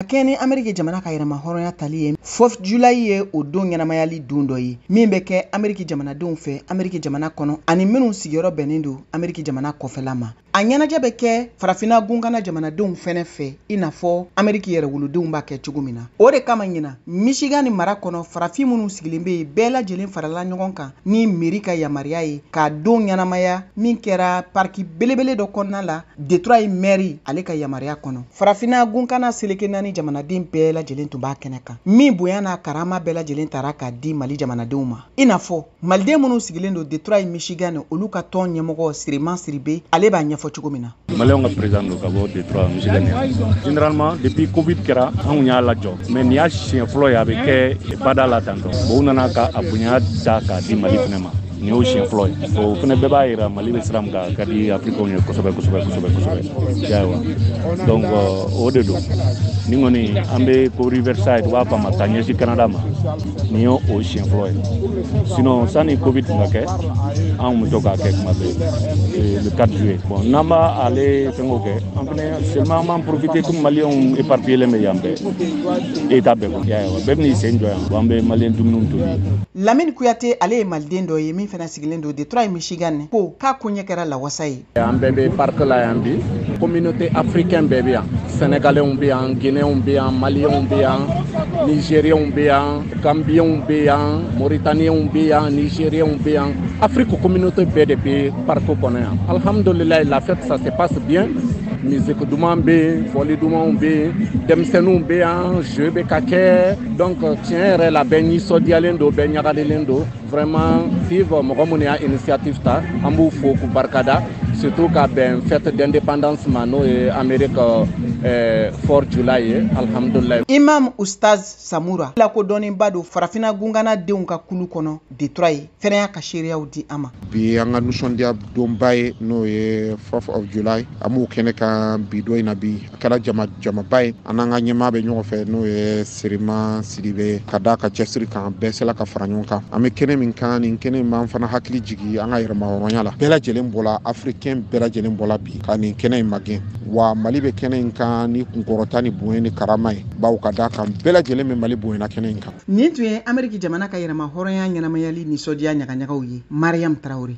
Kɛ ni Ameriki jamana ka yɛrɛma hɔrɔnya tali ye, 4 July ye o don ɲɛnamayali don dɔ ye min bɛ kɛ Ameriki jamanadenw fɛ Ameriki jamana kɔnɔ ani minnu sigiyɔrɔ bɛnnen don Ameriki jamana kɔfɛla ma. A ɲɛnajɛ bɛ kɛ farafinna gunkana jamanadenw fɛnɛ fɛ, i n'a fɔ Ameriki yɛrɛwolodenw b'a kɛ cogo min na. O de kama ɲina, Michigan mara kɔnɔ, farafin minnu sigilen bɛ yen bɛɛ lajɛlen farala ɲɔgɔn kan ni mairie ka yamaruya ye k'a don ɲɛnamaya min kɛra parki belebele dɔ kɔnɔna la, Detroit mairie ale ka yamaruya kɔnɔ. Farafinna gunkana seleke naani jamanaden bɛɛ lajɛlen tun b'a kɛnɛ kan, min bonya n'a karama bɛɛ lajɛlen tara k'a di Mali jamanadenw ma, i n'a fɔ maliden minnu sigilen don Detroit, Michigan. Olu ka tɔn ɲɛmɔgɔ Siriman Siribe, ale b'a ɲɛfɔ cogo min na. Maliyɛnw ka président don ka bɔ Detroit, Michigan yan. Généralement, depuis Covid kɛra, an kun y'a lajɔ, mais nin y'a siɲɛ fɔlɔ ye a bɛ kɛ bada la tantɔ. Bon, u nana ka a bonya ta k'a di Mali fɛnɛ ma. Nin y'o siɲɛ fɔlɔ ye. O fɛnɛ bɛɛ b'a yira Mali bɛ sira min kan, a ka di Africains ye kosɛbɛ kosɛbɛ kosɛbɛ kosɛbɛ. Y'a ye wa? Donc o de don. Nin kɔni, an bɛ ko Riverside, u b'a fɔ a ma ka ɲɛsin Canada ma. Nin y'o o siɲɛ fɔlɔ ye. Sinon, sanni Covid tun ka kɛ, an kun bɛ to k'a kɛ tuma bɛɛ le 4 juillet. Bon, n'an b'a ale fɛngɛw kɛ, an fɛnɛ seulement an b'an profiter comme Maliyɛnw éparpillé bɛ yan bɛɛ, état bɛɛ kɔnɔ. Y'a ye wa? Bɛɛ bɛn'i sen jɔ yan. An bɛ maliyɛn dumuniw tobi. Lamini Kuyate, ale ye maliden dɔ ye min fana sigilen don Detroit, Michigan, ko k'a koɲɛ kɛra lawasa ye. An bɛɛ bɛ parc la yan bi. Communauté africaine bɛɛ bɛ yan. Sénégalais bɛ yan, Guinéens bɛ yan, Maliens bɛ yan, Nigériens bɛ yan, Gambiens bɛ yan, Mauritaniens bɛ yan, Nigériens bɛ yan. Afrique communauté bɛɛ de bɛ parc kɔnɔ yan. Alhamdulilayi, la fête, ça se passe bien. Musique duman bɛ yen, fɔli dumanw bɛ yen, denmisɛnninw bɛ yan, jeu bɛ ka kɛ. Donc tiɲɛ yɛrɛ la, bɛɛ nisɔndiyalen don, bɛɛ ɲagalilen don vraiment. Vive mɔgɔ minnu y'a initiative ta, an b'u fo k'u barikada, surtout ka bɛn fête d'indépendance ma, n'o ye Amérique 4 July ye. Alhamdulilayi. Imam Ustaz Samura lakodɔnnenba don farafinna gungana denw ka kulu kɔnɔ Detroit, fɛnɛ y'a ka seereyaw di an ma. Bi an ka nisɔndiya donba ye, n'o ye 4th of July, an b'o kɛnɛ kan bi don in na. Bi a kɛra jama jamaba ye. An n'an ka ɲɛmaa bɛ ɲɔgɔn fɛ, n'o ye Sirima Sidibe, ka da ka cɛsiri kan, bɛɛ sela ka fara ɲɔgɔn kan. An bɛ kɛnɛ min kan, nin kɛnɛ in b'an fana hakili jigi an ka yɛrɛmahɔrɔnya la. Bɛɛ lajɛlen bɔla, africain bɛɛ lajɛlen bɔla bi ka nin kɛnɛ in magɛn. Wa Mali bɛ kɛnɛ in kan ni kunkɔrɔta ni bonya ni karama ye, bawo ka da kan bɛɛ lajɛlen bɛ Mali bonyana kɛnɛ in kan. Nin tun ye Ameriki jamana ka yɛrɛma hɔrɔnya ɲɛnamayali nisɔndiya ɲagaɲagaw ye. Mariam Tarawele.